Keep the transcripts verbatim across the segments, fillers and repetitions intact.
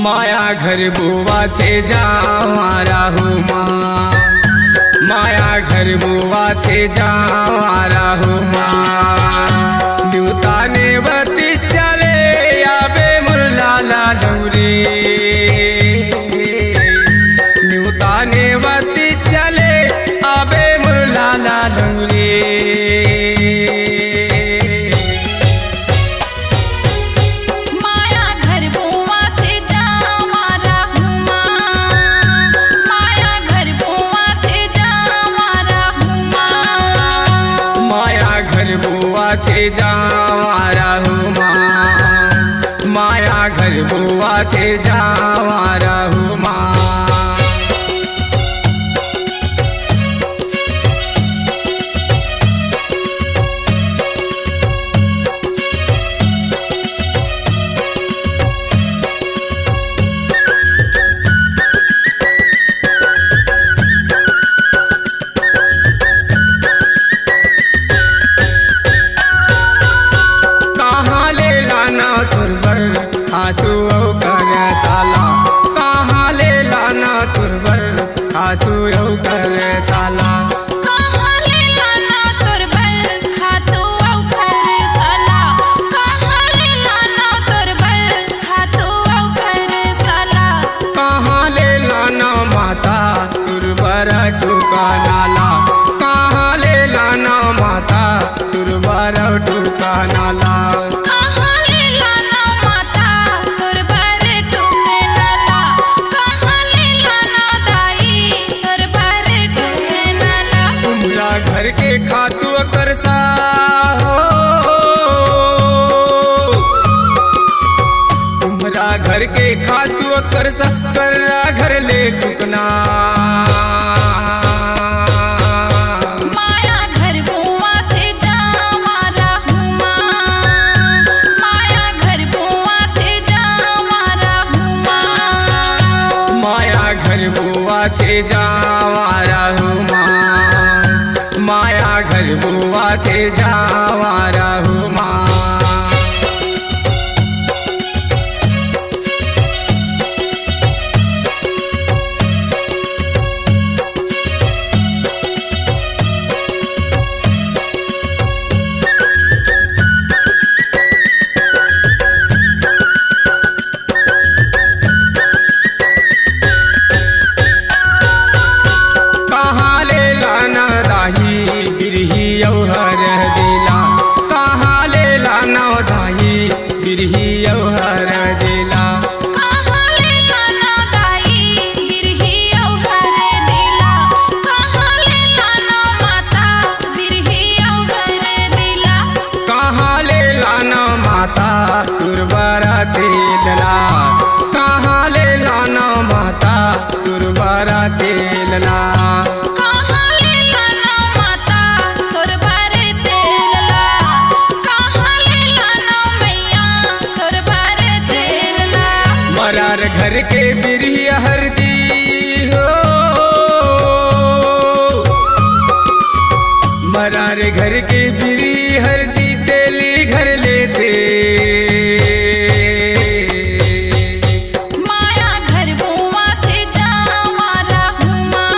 माया घर बोवा थे जावा राहू माँ, माया घर बोवा थे जावा राहू माँ। न्यूता नेवती चले आबे मुरला लालू रे, न्यूता नेवती चले आबे मुरला लालू रे। माया घर बोवा थे जावा राहू माँ, माया घर बोवा थे जावा राहू माँ। माया घर बोवा थे जावा राहू माँ, माया घर बोवा थे जावा राहू माँ। कहाँ ले लाना तुरबर खातू अउ कर साला, कहाँ ले लाना तुरबर खातू अउ कर साला। कहाँ ले लाना तुरबर खातू अउ कर साला, कहाँ ले लाना तुरबर खातू अउ कर साला। कहाँ ले लाना माता तुरबर टुका नाला, कहाँ ले लाना माता तुरबर टुका नाला। कहाँ ले लाना माता तुरबर टुका नाला, कहाँ ले लाना दाई तुरबर टुका नाला। तुम्हरा घर के खातू अकरसा हो, तुम्हरा घर के खातू अकरसा, कर्रा घर ले टुकना। माया घर बोवा थे जावा राहू माँ, माया घर बोवा थे जावा राहू माँ। माया घर बोवा थे जावा राहू माँ, माया घर बोवा थे जावा राहू माँ। कहाँ ले लाना दाई बिरही अउ हरदी ला, कहाँ ले लाना दाई बिरही अउ हरदी ला। कहाँ ले लाना दाई बिरही अउ हरदी ला, कहाँ ले लाना माता बिरही अउ हरदी ला। कहाँ ले लाना माता तुरबर तेल ला, कहाँ ले लाना माता तुरबर तेल ला। कहाँ ले लाना माता तुरबर तेल ला, कहाँ ले लाना मैया तुरबर तेल ला। मरार घर के बिरही हरदी हो, मरार घर के बिरही हरदी तेली घर लेते। माया घर बोवा थे जावा राहू माँ,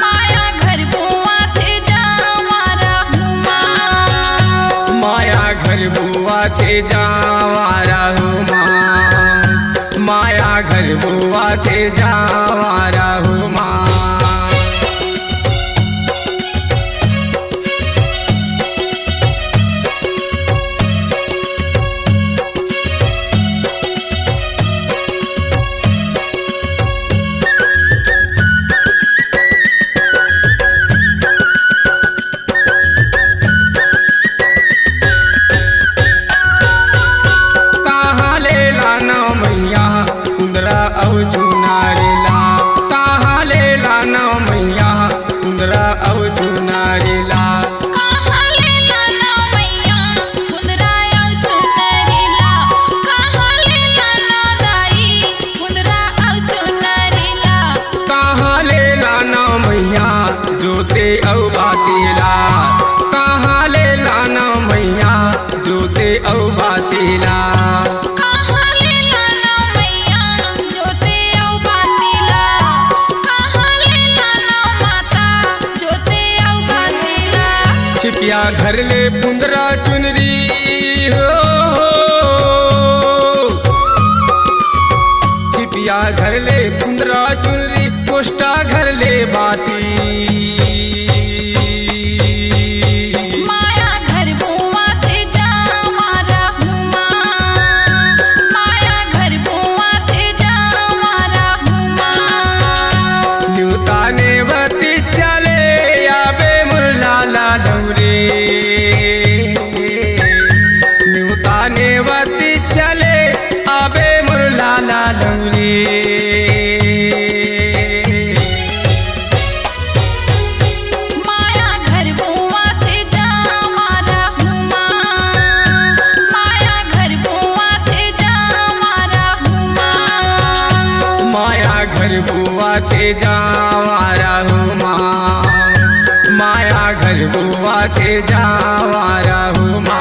माया घर बोवा थे जावा राहू माँ। माया घर बोवा थे जावा राहू माँ, माया घर बोवा थे जावा राहू माँ। कहाँ ले लाना मैया कुंदरा अउ चुनारी ला, कहाँ ले लाना मैया कुंदरा अउ चुनारी ला। कहाँ ले लाना मैया कुंदरा अउ चुनारी ला, कहाँ ले लाना दाई कुंदरा अउ चुनारी ला। कहाँ ले लाना मैया जोते अउ बाती ला, कहाँ ले लाना मैया जोते अउ बाती ला। कहाँ ले लाना मैया घर ले पुंदरा चुनरी हो, हो। छिपिया घर ले पुंदरा चुनरी, कोष्टा घर ले बाती। माया घर बुआ ते जावा रहूमा, माया घर बुआ ते जावा रहूमा। न्यूता नेवती चले आबे मोर लाला लौरे। न्यूता नेवती चले आबे मोर लाला लौरे। माया घर बुआ ते जावा रहूमा, माया घर बुआ ते जावा रहूमा। माया घर बुआ ते जावा रहूमा, माया घर बुआ ते जावा रहूमा।